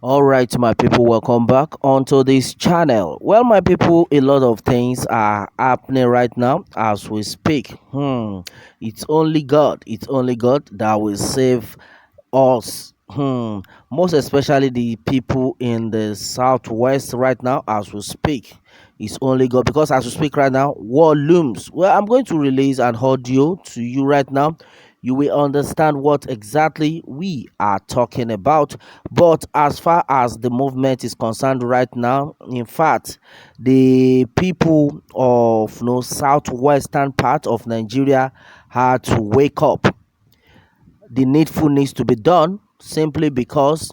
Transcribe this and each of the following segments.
All right, my people, welcome back onto this channel. Well, my people, a lot of things are happening right now as we speak. It's only God, it's only God that will save us. Most especially the people in the southwest right now as we speak. It's only God, because as we speak right now, war looms. Well, I'm going to release an audio to you right now. You will understand what exactly we are talking about. But as far as the movement is concerned right now, in fact, the people of southwestern part of Nigeria had to wake up. The needful needs to be done, simply because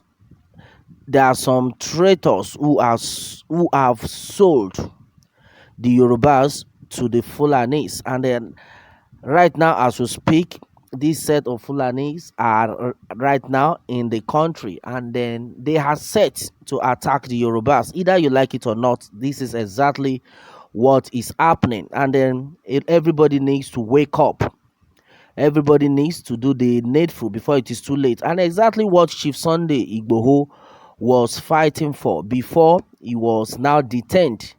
there are some traitors who have sold the Yorubas to the Fulanis, and then right now as we speak, this set of Fulanis are right now in the country, and then they are set to attack the Yorubas. Either you like it or not, this is exactly what is happening. And then everybody needs to wake up. Everybody needs to do the needful before it is too late. And exactly what Chief Sunday Igboho was fighting for before he was now detained.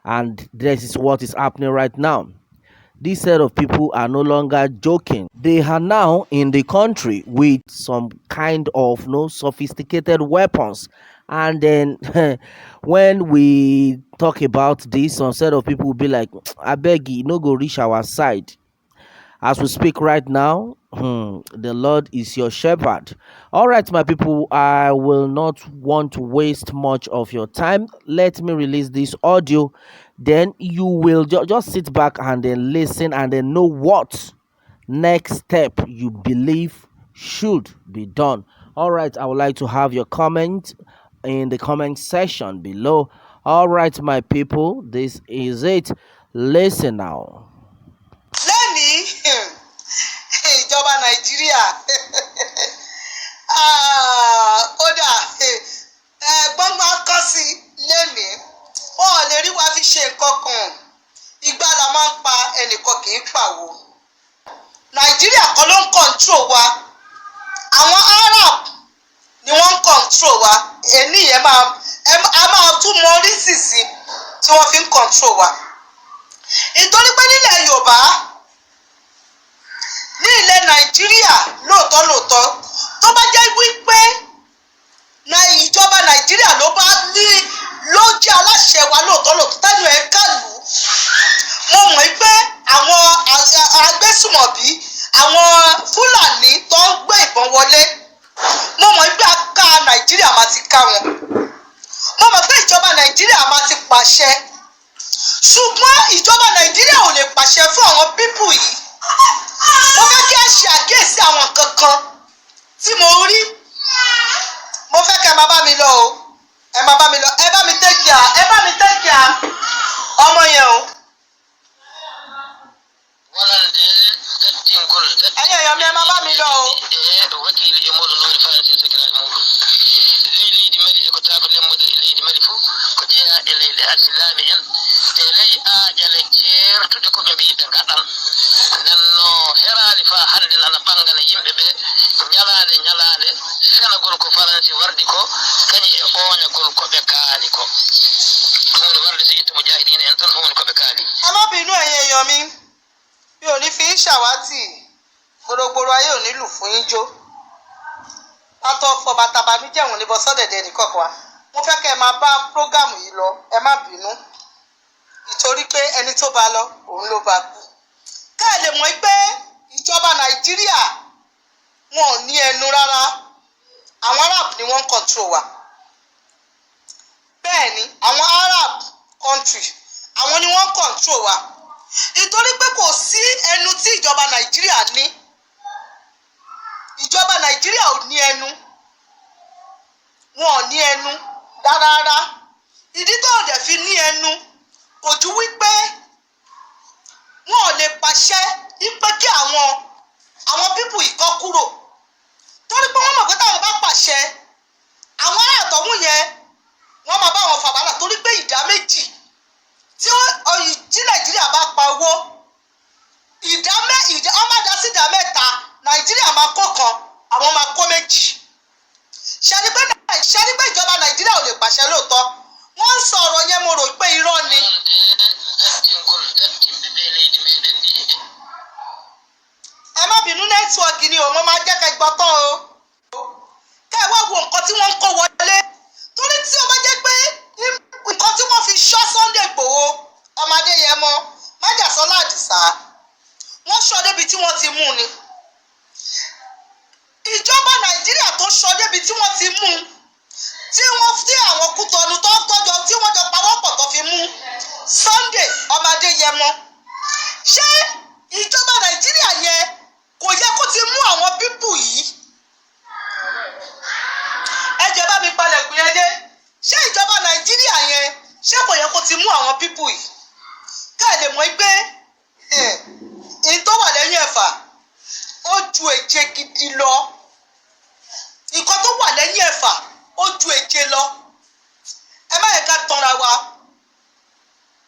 And this is what is happening right now. This set of people are no longer joking. They are now in the country with some kind of sophisticated weapons. And then when we talk about this, some set of people will be like, I beg you, no go reach our side. As we speak right now, the Lord is your shepherd. All right, my people, I will not want to waste much of your time. Let me release this audio. Then you will just sit back and then listen and then know what next step you believe should be done. All right, I would like to have your comment in the comment section below. All right, my people, this is it. Listen now. Lẹ́nìí, ìjọba Nàìjíríà, kódà gbọ́ngbọ́n kọ́ sí lẹ́nìí, wọn ò lè rí wa fi ṣe nǹkan kan. Ìgbà la máa ń pa, ẹnìkan kì í pàwọ́. Nàìjíríà kọ́ ló ń control wa, àwọn Arab ni wọ́n ń control wa. Èní yẹn máa a máa tún mọ oríṣiríṣi tí wọ́n fi ń control wa, ìtorí pé nílẹ̀ Yorùbá, ní ilẹ̀ Nàìjíríà, lóòótọ́ lóòótọ́, tó bá jẹ́ wípé na ìjọba Nàìjíríà ló bá ní ló jẹ́ aláṣẹ wa lóòótọ́ lóòótọ́, tẹ́nu ẹ̀ kàlù, mo mọ̀ pé àwọn agbésùmọ̀bí, àwọn Fúlàní tó ń gbé ìbọn wọlé, mo mọ̀ pé aká Nàìjíríà máa ti ká wọn. Mo mọ̀ pé ìjọba Nàìjíríà máa ti pàṣẹ, ṣùgbọ́n ìjọba Nàìjíríà ò lè pàṣẹ fún àwọn people yìí. Mo fẹ́ kí a ṣe àkíyèsí àwọn nǹkan kan tí mo rí. Mo fẹ́ kẹ́ ẹ máa bá mi lọ o, ẹ máa bá mi lọ. Ẹ bá mi take care, ẹ bá mi take care ọmọ yẹn o. Wonande gattingol. Ẹ̀yin èèyàn mi, ẹ máa bá mi lọ o. E wakili e moɗon nowri faransi sakiraɓe muɗum ley leydi Mali eko taako lemmude e leydi Mali fof ko jeeya e leyɗe arsilaɓe en e ley aaƴale ceertude koɓe mbi ɓe gaɗan nenno herali fa hande nana ɓangana yimɓe ɓe ñalade ñalade fenagol ko Faransi wardi ko kañi e oñagol koɓe kaali ko ɗum woni warde so itta mujahidina en tan ɗum woni koɓe kaali. Ẹ má bínú, ẹ̀yin èèyàn mi, mi ò ní fi ń ṣàwátì. Gbòrògbòrò ayé ò ní lù fún yín jó pátọ́ fọba tabanújẹ́ òun ní bọ́ sọ́dẹ̀dẹ̀ nìkọ̀ọ̀kan wa. Mo fẹ́ kẹ́ ẹ máa bá program yìí lọ. Ẹ má bínú, ìtorí pé ẹni tó bá lọ, òun ló bá kú. Ká ẹ lè mọ̀ pé ìjọba Nàìjíríà, wọn ò ní ẹnu rárá. Àwọn Arab ni wọ́n ń control wa. Bẹ́ẹ̀ ni, àwọn Arab country, àwọn ni wọ́n ń control wa, ìtorí pé kò sí ẹnu tí ìjọba Nàìjíríà ní. Ìjọba Nàìjíríà ò ní ẹnu, wọn ò ní ẹnu rárá. Ìdí tó dẹ̀ fi ní ẹnu kò ju wípé wọn ò lè pàṣẹ wípé kí àwọn people yìí kọ́ kúrò, torí pé wọ́n mọ̀ pé táwọn bá pàṣẹ, àwọn ará àtọ̀hún yẹn, wọ́n máa bá wọn fà wàhálà, torí pé ìdá méjì tí Nàìjíríà bá pa owó, ìdá mẹ́ ìdá wọ́n máa dá sí ìdá mẹ́ta, Nàìjíríà máa kó kan, àwọn máa kó méjì. Ṣe ni pé ìjọba Nàìjíríà ò lè pàṣẹ lóòótọ́. Wọ́n ń sọ ọ̀rọ̀ yẹn, mo rò pé irọ́ ni. Wonande dartingol dartinɓe ɓe leydi meɗen ndi. Ẹ má bínú, network ni o. Mo máa jẹ́ kẹ́ gbọ́ tán o. Kẹ́ ẹ wá wo nǹkan tí wọ́n ń kó wọlé, torí tí ó bá jẹ́ pé nǹkan tí wọ́n fi ṣọ́ Sunday Igboho, ọmọ Adéyẹmọ, Májàsọ́lá Àdìsá, wọ́n ṣọ́ débi tí wọ́n ti mú ni, ìjọba Nàìjíríà tó ṣọ́ débi tí wọ́n ti mú un, tí wọ́n tí àwọn Kútọ́nù tó tọ́jọ tí wọ́n jọ pawọ́pọ̀ tó fi mú Sunday ọmọ Adéyẹmọ, ṣé ìjọba Nàìjíríà yẹn kò yẹ kó ti mú àwọn people yìí? Ẹ jẹ́ bá mi palẹ̀kùn yẹn dé. Ṣé ìjọba Nàìjíríà yẹn, ṣé kò yẹ kó ti mú àwọn people yìí? Ká ẹ lè mọ̀ pé n tó wà lẹ́yìn ẹ̀fà, ó ju èje gidi lọ. Nǹkan tó wà lẹ́yìn ẹ̀fà, ó ju èje lọ. Ẹ má yẹ ká tanra wa,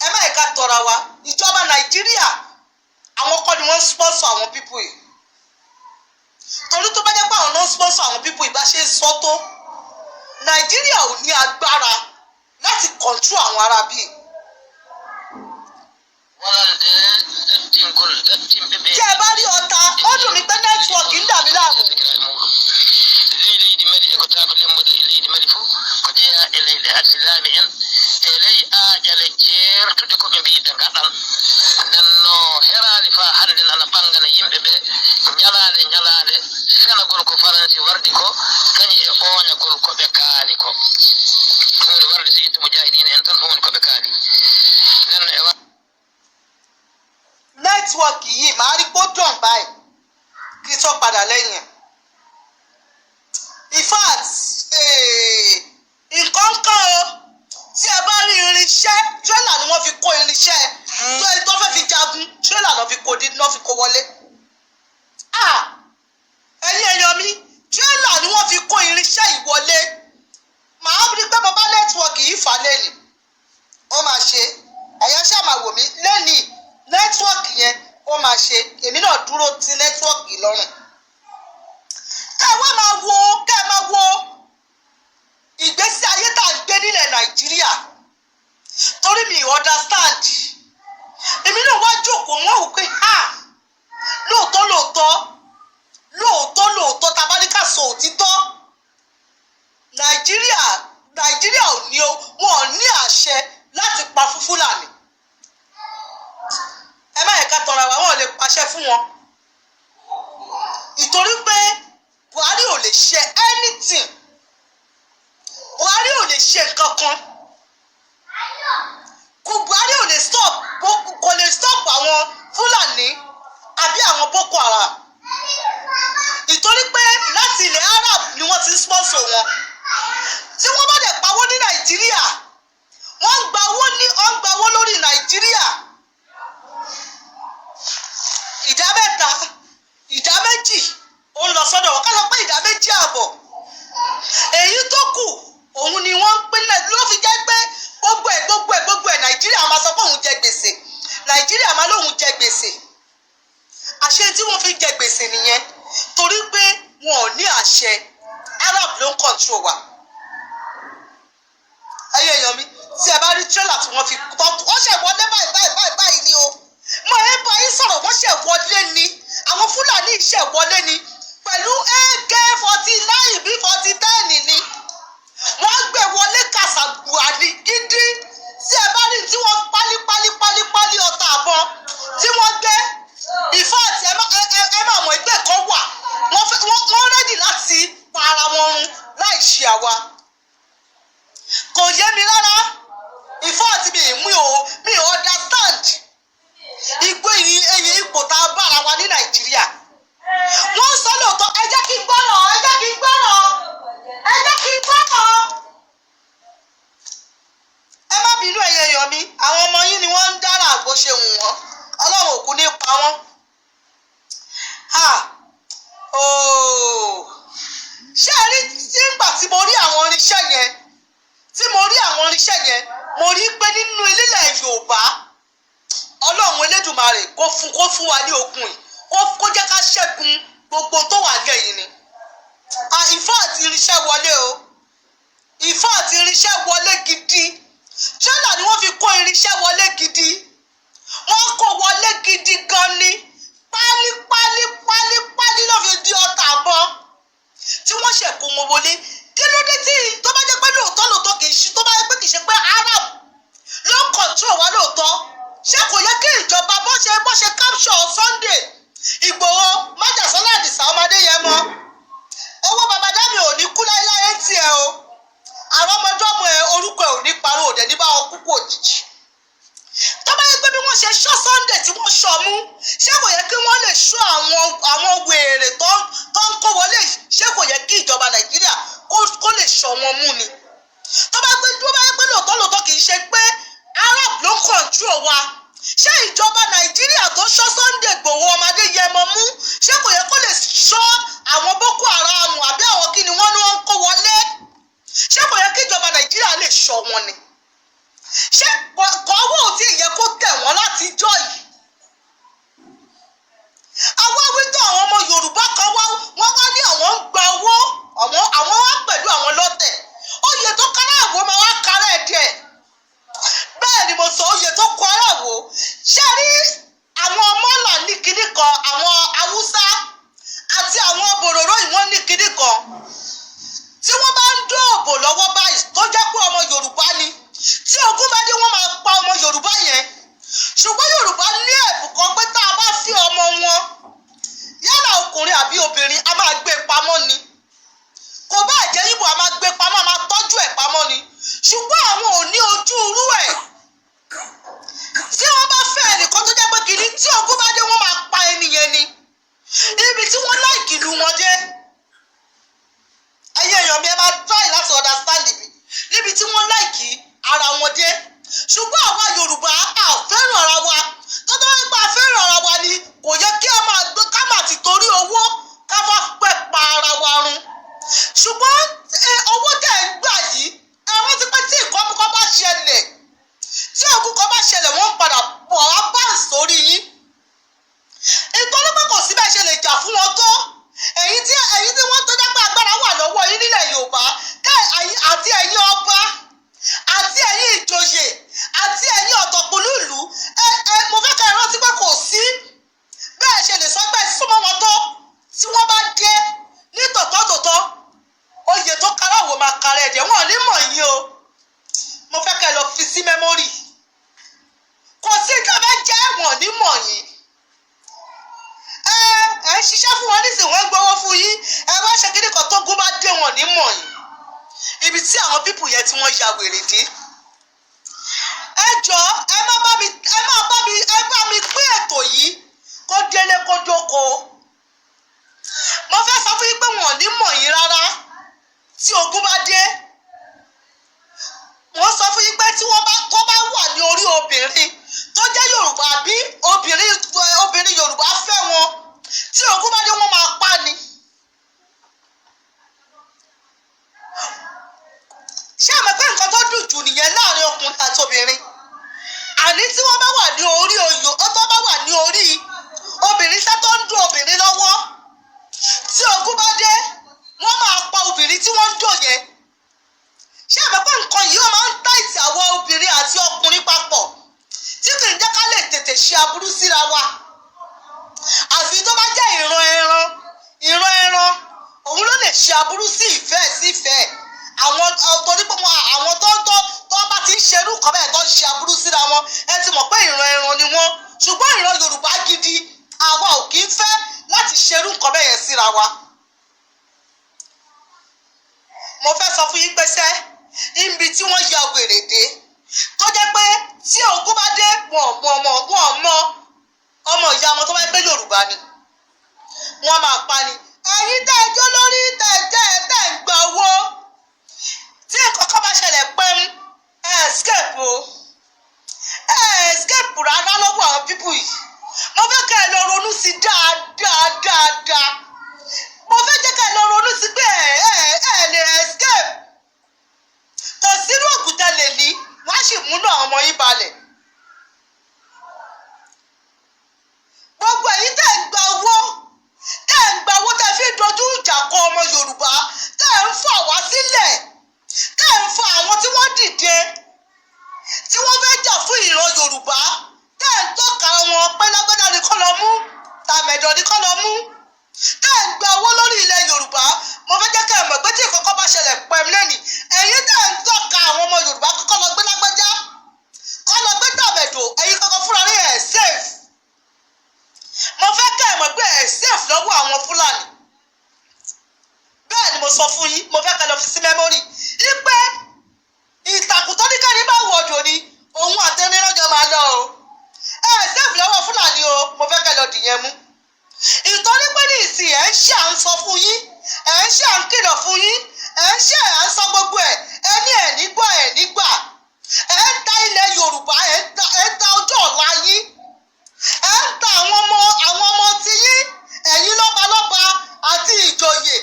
ẹ má yẹ ká tanra wa. Ìjọba Nàìjíríà, àwọn kọ́ ni wọ́n ń sponsor àwọn people yìí, torí tó bá jẹ́ pé àwọn náà ń sponsor àwọn people yìí, bá ṣe ń sọ tó, Nàìjíríà ò ní agbára láti control àwọn ará bíi. Wonande dartingol dartinɓe ɓe Tí ẹ bá rí ọta, ó dùn mí pé network ń dà mí láàmú. Sakiraɓe muɗum ley leydi Mali e ko tako lemmude e leydi Mali fof ko jeeya e leyɗe arsilaɓe en e ley aaƴale ceertude koɓe mbi ɓe gaɗan nenno herali fa hande nana ɓangana yimɓe ɓe ñalade ñalade fenagol ko Faransi wardi ko kañi e oñagol koɓe kaali ko ɗum woni warde so itta mujahidina en tan, ɗum woni koɓe kaali nenno e Network yìí, màá rí kó dùn báyìí kí n tó padà lẹ́yìn ẹ̀. In fact, nǹkan kan o, tí ẹ bá rí irinṣẹ́, tírélà ni wọ́n fi kó irinṣẹ́ tó ẹni tó fẹ́ fi jagun, tírélà náà fi kó dé, náà fi kó wọlé. Ah, ẹ̀yin èèyàn mi, tírélà ni wọ́n fi kó irinṣẹ́ yìí wọlé. Màá rí pé mo bá network yìí fà lẹ́nìí, ó máa ṣe. Ẹ̀yàn ṣáà máa wò mí lẹ́nìí, network yẹn ó máa ṣe. Èmi náà dúró ti network lọ́rùn. Ká ẹ wá máa wo, ká ẹ máa wo ìgbésí ayé tá à ń gbé nílẹ̀ Nàìjíríà, torí mi ò understand. Èmi náà wá jókòó, wọ́n wò pé ha, lóòótọ́ lóòótọ́, lóòótọ́ lóòótọ́, tá a bá ní ká sọ òtítọ́, Nàìjíríà ò ní o, wọn ò ní àṣẹ láti pa fún Fúlàní. Ẹ má yẹ ká tọra wa, wọn ò lè pàṣẹ fún wọn, ìtorí pé Buhari ò lè ṣe anything. Buhari ò lè ṣe nǹkan kan. Kò, Buhari ò lè stop, kò lè stop àwọn Fúlàní àbí àwọn Boko Haram, ìtorí pé láti ilẹ̀ Arab ni wọ́n ti ń sponsor wọn. Tí wọ́n bá dẹ̀ pawó ní Nàìjíríà, wọ́n ń gba owó ní, wọ́n ń gba owó lórí Nàìjíríà, ìdá mẹ́ta, ìdá méjì ó ń lọ sọ́dọ̀ wọn. Ká sọ pé ìdá 2.5, èyí tó kù òun ni wọ́n ń pín náà. Ló fi jẹ́ pé gbogbo ẹ̀, gbogbo ẹ̀, gbogbo ẹ̀, Nàìjíríà máa sọ pé òun jẹ gbèsè, Nàìjíríà máa lóun jẹ gbèsè. Àṣẹ tí wọ́n fi jẹ gbèsè nìyẹn, torí pé wọn ò ní àṣẹ. Arab ló ń control wa. Ẹyẹ èèyàn mi, tí ẹ bá rí tírélà tí wọ́n fi tọ́, wọ́n ṣẹ̀ wọlé báyìí báyìí báyìí báyìí ni o. Mo ẹ bá yín sọ̀rọ̀, wọ́n ṣẹ̀ wọlé ni. Àwọn Fúlàní ṣẹ̀ wọlé ni pẹ̀lú AK-49 bí 40 10 ni wọ́n gbé wọlé kàṣàgbùà ní gidi. Tí ẹ bá rí tí wọ́n pálí pálí pálí pálí ọta àbọn tí wọ́n gbé, in fact, ẹ má mọ̀, ẹgbẹ́ kan wà, wọ́n fẹ́, wọ́n ready láti pa ara wọn run láì ṣe àwa. Kò yé mi rárá. In fact, mi ò understand igbó èyí ipò tá a bára wa ní Nàìjíríà. Wọ́n sọ lóòótọ́. Ẹ jẹ́ kí n gbọ́rọ̀, ẹ jẹ́ kí n gbọ́rọ̀, ẹ jẹ́ kí n gbọ́rọ̀. Ẹ má bínú, ẹ̀yin èèyàn mi, àwọn ọmọ yín ni wọ́n ń dára bó ṣe wù wọ́n. Ọlọ́run òkú ní pa wọ́n. Ha, ooo, ṣé ẹ rí nígbà tí mo rí àwọn irinṣẹ́ yẹn, tí mo rí àwọn irinṣẹ́ yẹn, mo rí pé nínú ilẹ̀ Yorùbá, Ọlọ́run Elédùmarè kó fún wa ní ogun yìí, kó jẹ́ ká ṣẹ́gun gbogbo tó wà lẹ́yìn ni. Ah, in fact, irinṣẹ́ wọlé o. In fact, irinṣẹ́ Gidi, wọ́n kó wọlé gidi gan ni. Pálí pálí pálí pálí ló fi di ọta àbọ̀ tí wọ́n ṣe kó wọn wọlé. Kí ló dé tí tó bá jẹ́ pé lóòótọ́ lóòótọ́ kì í ṣe, tó bá jẹ́ pé kì í ṣe pé Arab ló ń control wa lóòótọ́, ṣé kò yẹ kí ìjọba bó ṣe capture Sunday Ìgbòho, májàsọ́lá, Àdìsá, ọmọdé yẹn mọ́ owó babadami ò ní kú láéláé ń tiẹ̀ o, àwọn ọmọdọ́mọ ẹ, orúkọ ẹ ò ní parọ́, òdẹ ní bá wọn kú kú òjijì. Tó bá yẹ pé bí wọ́n ṣe ṣọ́ Sunday tí wọ́n ṣọ́ mú, ṣé kò yẹ kí wọ́n lè ṣọ́ àwọn wèrè tó ń kó wọlé? Ṣé kò yẹ kí ìjọba Nàìjíríà kó lè ṣọ́ wọn mú ni? Tó bá yẹ pé lóòótọ́ lóòótọ́ kì í ṣe pé Arab ló ń control wa, ṣé ìjọba Nàìjíríà tó ṣọ́ Sunday Ìgbòho, ọmọdé yẹmọ mú, ṣé kò yẹ kó lè ṣọ́ àwọn Boko Haram àbí àwọn kí ni wọ́n ní wọ́n ń kó wọlé? Ṣé kò yẹ kí ìjọba Nàìjíríà lè ṣọ́ wọn ni? Ṣé kọ́wọ́ ò tí ì yẹ kó tẹ̀ wọ́n láti jọ́ yìí? Àwọn wíńdò, àwọn ọmọ Yorùbá kan wá, wọ́n wá ní àwọn ń gba owó, àwọn wá pẹ̀lú àwọn lọ́tẹ̀. Oyè tó kára àwọ̀ máa wá kára ẹ̀ díẹ̀. Bẹ́ẹ̀ ni mo sọ, oyè tó kọ ara wò. Ṣé rí àwọn mọ́là ní kinní kan, àwọn Haúsá àti àwọn bòròró yìí, wọ́n ní kinní kan tí wọ́n bá ń dóòbò lọ́wọ́ báyìí, tó jẹ́ pé ọmọ Yorùbá ni, tí ogun bá dé, wọ́n máa pa ọmọ Yorùbá yẹn. Ṣùgbọ́n Yorùbá ní ẹ̀bùn kan pé tá a bá fi ọmọ wọn, yálà ọkùnrin àbí obìnrin, a máa gbé pamọ́ ni. Kò bá jẹ́ Ìgbò, a máa gbé pamọ́, a máa tọ́jú ẹ̀ pamọ́ ni. Ṣùgbọ́n àwọn ò ní ojú irú ẹ̀. Tí wọ́n bá fẹ́ ẹnìkan tó jẹ́ pé kìíní, tí ogun bá dé, wọ́n máa pa ẹni yẹn ni. Ibi tí wọ́n like ìlú wọn dé, ẹ̀yin èèyàn mi, ẹ máa try láti understand mi, níbi tí wọ́n like ara wọn dé. Ṣùgbọ́n àwa Yorùbá, a fẹ́ràn ara wa. Tó wáyé pé a fẹ́ràn ara wa ni, kò yẹ kí a máa gbé ká máa ti torí owó ká wá pẹ́ pa ara wa run. Ṣùgbọ́n owó tẹ̀ ń gbà yìí, ẹ rántí pé tí ìkọ́mukọ́ bá ṣẹlẹ̀, tí ogun kan bá ṣẹlẹ̀, wọ́n padà bọ̀ wá bá sórí yín, nítorí pé kò sí bẹ́ẹ̀ ṣe lè jà fún wọn tó. Ẹ̀yin tí wọ́n tó jẹ́ pé agbára wà lọ́wọ́ yín nílẹ̀ Yorùbá, kẹ́ àti ẹ̀yin ọba àti ẹ̀yin ìjòyè àti ẹ̀yin ọ̀tọ̀kùlú ìlú, ẹ ẹ mo fẹ́ kẹ́ ẹ rántí pé kò sí bẹ́ẹ̀ ṣe lè sọ pé súnmọ́ wọn tó, tí wọ́n bá dé ní tòótọ́-tòótọ́, oyè tó kára wò máa kára ẹ̀jẹ̀, wọn ò ní mọ̀ yín o. Mo fẹ́ kẹ́ ẹ lọ fi sí memory. Kò sí nǹkan fẹ́ jẹ́, wọn ò ní mọ̀ yín. Ẹ ẹ ń ṣiṣẹ́ fún wọn nísìnyí, wọ́n ń gbowó fún yín, ẹ wá ṣe kíní kan, tó gún bá dé, wọn ò ní mọ̀ yín. Ibi tí àwọn people yẹn tí wọ́n ya wèrè dé. Ẹ jọ, ẹ má bá mi, ẹ bá mi pín ètò yìí kó délé kó dóko. Mo fẹ́ sọ fún yín pé wọn ò ní mọ̀ yín rárá tí ogun bá dé. Wọ́n sọ fún yín pé tí wọ́n bá tó bá wà ní orí obìnrin tó jẹ́ Yorùbá àbí obìnrin Yorùbá fẹ́ wọn, tí ogun bá dé, wọ́n máa pa ni. Ṣé àmọ́ pé nǹkan tó dùn jù nìyẹn láàrin ọkùnrin àti obìnrin? Àní tí wọ́n bá wà ní orí oyò, tó bá wà ní orí obìnrin iṣẹ́ tó ń dùn obìnrin lọ́wọ́, tí ogun bá dé, wọ́n máa pa obìnrin tí wọ́n ń dùn yẹn. Ṣé àmọ́ pé nǹkan yìí, ó máa ń tight àwọn obìnrin àti ọkùnrin papọ̀, tí kì í jẹ́ ká lè tètè ṣe aburú síra wa, àfi tó bá jẹ́ ìran ẹran. Ìran ẹran òun ló lè ṣe aburú sí ìfẹ́ sí ìfẹ́ àwọn, torí pé àwọn tó bá ti ń ṣerú kan bẹ́ẹ̀, tó ń ṣe aburú síra wọn, ẹ ti mọ̀ pé ìran ẹran ni wọ́n. Ṣùgbọ́n ìran Yorùbá gidi, àwa ò kì í fẹ́ láti ṣerú nǹkan bẹ́ẹ̀ yẹn síra wa. Mo fẹ́ sọ fún yín pé sẹ́ níbi tí wọ́n ya wèrè dé, tó jẹ́ pé tí ogun bá dé, wọn ò mọ ọmọ, wọn ò mọ ọmọ ìyá wọn tó bá gbé Yorùbá ni, wọ́n máa pa ni. Ẹ̀yin tẹ́ ẹ jó lórí, tẹ́ ẹ jẹ́ ẹ tẹ́ ẹ ń gba owó, tí nǹkan kan bá ṣẹlẹ̀ pẹ́m, ẹ escape o, ẹ escape rárá lọ́wọ́ àwọn people yìí. Mo fẹ́ kẹ́ ẹ lọ ronú sí dáadáa dáadáa. Mo fẹ́ jẹ́ kẹ́ ẹ lọ ronú sí pé ẹ lè escape. Kò sírú ògùn tẹ́ lè ní, wọ́n á sì múnú àwọn ọmọ yín balẹ̀. Gbogbo ẹ̀yin tẹ́ ń gba owó, tẹ́ ń gba owó, tẹ́ fi ń dojú ìjà kọ ọmọ Yorùbá, tẹ́ ń fà wá sílẹ̀, tẹ́ ń fa àwọn tí wọ́n dìde, tí wọ́n fẹ́ jà fún ìran Yorùbá. Sọ fún yín, mo fẹ́ kẹ́ lọ fi sí memory ipe ìtàkùn tó ní kẹ́ni bá wọ̀ ọ̀dọ̀ ni òun àtẹni lọ́jọ́ máa lọ o. Ẹ safe lọ́wọ́ Fúlàní o. Mo fẹ́ kẹ́ lọ dìyẹn mú, ìtorí pé ní ìsìn ẹ̀ ń ṣe à ń sọ fún yín, ẹ̀ ń ṣe à ń kìlọ̀ fún yín, ẹ̀ ń ṣe à ń sọ gbogbo ẹ̀, ẹ ní ẹ̀ nígbà, ẹ̀ nígbà. Ẹ̀ ń ta ilẹ̀ Yorùbá, ẹ̀ ń ta ọjọ́ ọ̀la yín, ẹ̀ ń ta àwọn ọmọ ti yín, ẹ̀yin lọ́balọ́ba àti ìjòyè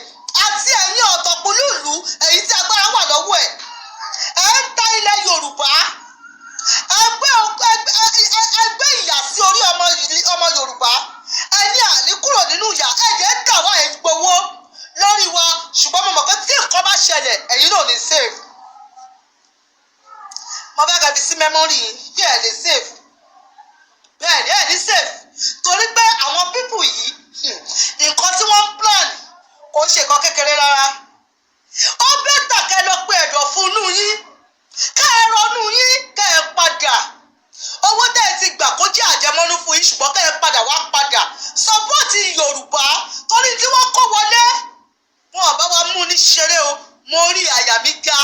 àti ẹ̀yin ọ̀tọ̀kùlúùlú, èyí tí agbára wà lọ́wọ́ ẹ̀. Ẹ̀ ń ta ilẹ̀ Yorùbá, ẹgbẹ́ ìyà sí orí ọmọ Yorùbá. Ẹ ní àní kúrò nínú ìyà, ẹ̀jẹ̀ ń tà wá, ẹ̀ ń gbowó lórí wa. Ṣùgbọ́n mo mọ̀ pé tí nǹkan bá ṣẹlẹ̀, ẹ̀yin náà ní safe. Mo fẹ́ kẹ́ fi sí memory yìí kí ẹ̀ lè safe. Bẹ́ẹ̀ ni, ẹ̀ ní safe, torí pé àwọn people yìí, nǹkan tí wọ́n ń plan kò ń ṣe nǹkan kékeré rárá. Ó better kẹ́ lọ pé ẹ̀dọ̀ fún inú yín, kẹ́ ẹ ronú yín, kẹ́ ẹ padà. Owó tẹ́ ẹ ti gbà kó jẹ́ àjẹmọ́nú fún yín, ṣùgbọ́n kẹ́ ẹ padà wá padà support Yorùbá, torí tí wọ́n kó wọlé, wọn ò bá wa mú ní ṣeré o. Mo rí, àyà mi ga,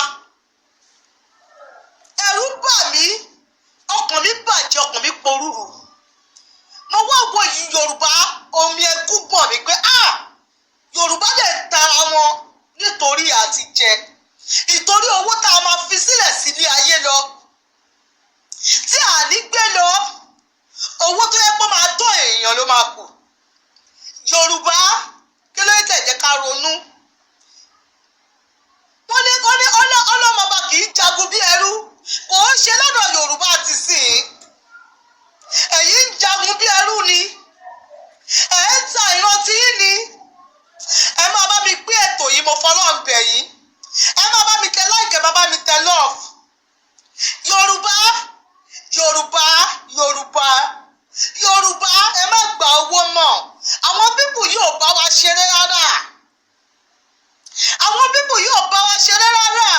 ẹ̀rù bà mí, ọkàn mi bàjẹ́, ọkàn mi porúru. Mo wá wo yìí, Yorùbá, omi ẹkún gbọ̀n mi pé, ah, Yorùbá lè tara wọn nítorí àti jẹ, ìtorí owó tá a máa fi sílẹ̀ sílé ayé lọ tí a ní gbé lọ, owó tó yẹ pé máa tó èèyàn ló máa kù. Yorùbá, kí ló tẹ̀ jẹ́ ká ronú? Wọ́n ní ọlọ́mọba kì í jagun bí ẹrú. Kò ń ṣe lọ́dọ̀ Yorùbá ti sìn. Ẹ̀yin ń jagun bí ẹrú ni, ẹ̀ ń ta ìrántí yín ni. Ẹ máa bá mi pín ètò yìí, mo fọlọ́run bẹ̀ yín. Ẹ máa bá mi tẹ like, ẹ máa bá mi tẹ love. Yorùbá, Yorùbá, Yorùbá, Yorùbá, ẹ má gba owó mọ́. Àwọn people yóò bá wa ṣeré rárá. Àwọn people yóò bá wa ṣeré rárá.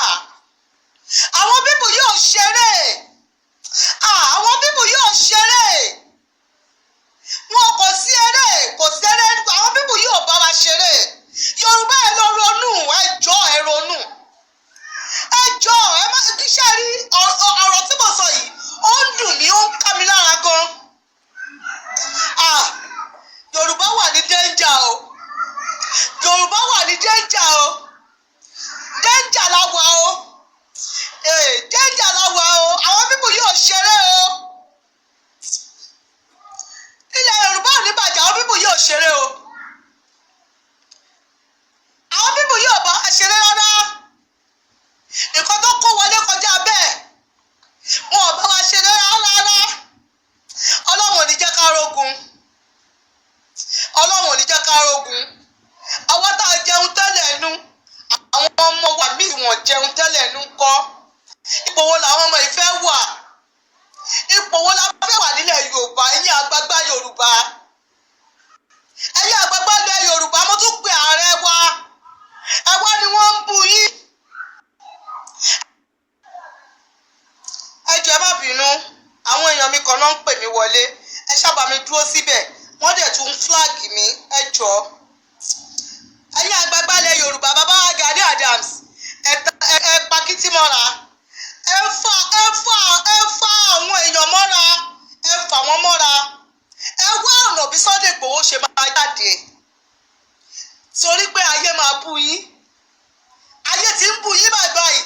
Àwọn people yóò ṣeré. Àwọn people yóò ṣeré. Wọn kò sí eré, kò sí eré. Àwọn people yóò bá wa ṣeré. Yorùbá, ẹ lọ ronú. Ẹ jọ̀ọ́, ẹ ronú. Ẹ jọ̀ọ́, ẹ má kíṣẹ́ rí. Ọ̀rọ̀ tí mo sọ yìí, ó ń dùn mí, ó ń ká mi lára gan. Ah, Yorùbá wà ní danger o. Yorùbá wà ní danger o. Danger la wà o. Danger la wà o. Àwọn people yóò ṣeré o. Ilẹ̀ Yorùbá ò ní bàjẹ́. Àwọn people yóò ṣeré o. Àwọn people yóò bá wa ṣeré rárá. Nǹkan tó kó wọlé kọjá bẹ́ẹ̀. Wọn ò bá wa ṣeré rárá. Ọlọ́run ò ní jẹ́ ká rógun. Ọlọ́run ò ní jẹ́ ká rógun. Àwọn tá a jẹun tẹ́lẹ̀ nu, àwọn ọmọ wa míì wọ́n jẹun tẹ́lẹ̀ nu kọ́. Ipò wo làwọn ọmọ yìí fẹ́ wà? Ipò wo la fẹ́ wà nílẹ̀ Yorùbá? Ẹ̀yin àgbààgbà Yorùbá, ẹ̀yin àgbààgbà ilẹ̀ Yorùbá, mo tún pe ààrẹ wa. Ẹ wá ni wọ́n ń bú yín. Ẹ jọ̀ọ́, ẹ má bínú. Àwọn èèyàn mi kan náà ń pè mí wọlé. Ẹ ṣábà mi dúró síbẹ̀, wọ́n dẹ̀ tún flag mi. Ẹ jọ̀ọ́, ẹ̀yin àgbààgbà ilẹ̀ Yorùbá, bàbá Gani Adams, ẹ pakítí mọ́ra. Ẹ fa àwọn èèyàn mọ́ra, ẹ fà wọ́n mọ́ra. Ẹ wá ọ̀nà bí Sunday Igboho ṣe máa jáde, torí pé ayé máa bú yín. Ayé ti ń bú yín báyìí báyìí.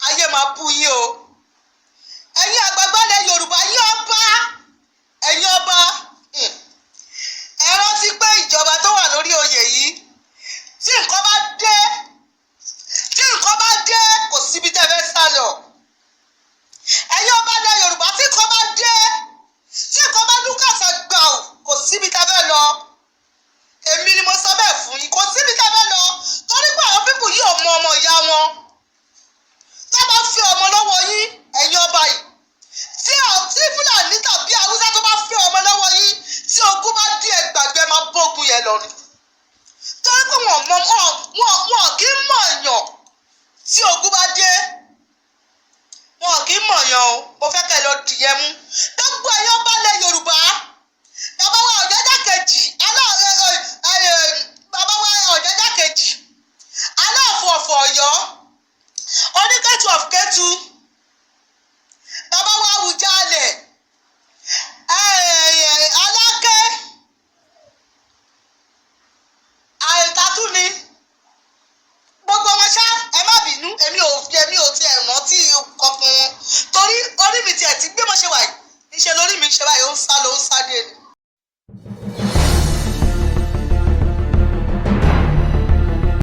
Ayé máa bú yín o. Ẹ̀yin àgbààgbà ilẹ̀ Yorùbá, yín ọba, ẹ̀yin ọba, ẹ rántí pé ìjọba tó wà lórí oyè yìí, tí nǹkan bá dé, tí nǹkan bá dé, kò síbi tẹ́ fẹ́ sá lọ. Ẹ̀yin ọba ilẹ̀ Yorùbá, tí nǹkan bá dé, tí nǹkan bá dúkàsà gbà, kò síbi tẹ́ fẹ́ lọ. Èmi ni mo sọ bẹ́ẹ̀ fún yín. Kò síbi tẹ́ fẹ́ lọ, torí pé àwọn people yìí ò mọ ọmọ ìyá wọn. Tó bá fi ọmọ lọ́wọ́ yín, ẹ̀yin ọba yìí, tí Fúlàní tàbí Haúsá tó bá fi ọmọ lọ́wọ́ yín, tí ogun bá dé, ẹ gbàgbé, máa bógun yẹn lọ ni, torí pé wọn mọ wọn, wọn kì í mọ̀ yàn. Tí ogun bá dé, wọn kì í mọ̀ yàn o. Mo fẹ́ kẹ́ ẹ lọ dìyẹn mú, gbogbo ẹ̀yin ọba ilẹ̀ Yorùbá. Bàbá wa Ọ̀jájá kejì,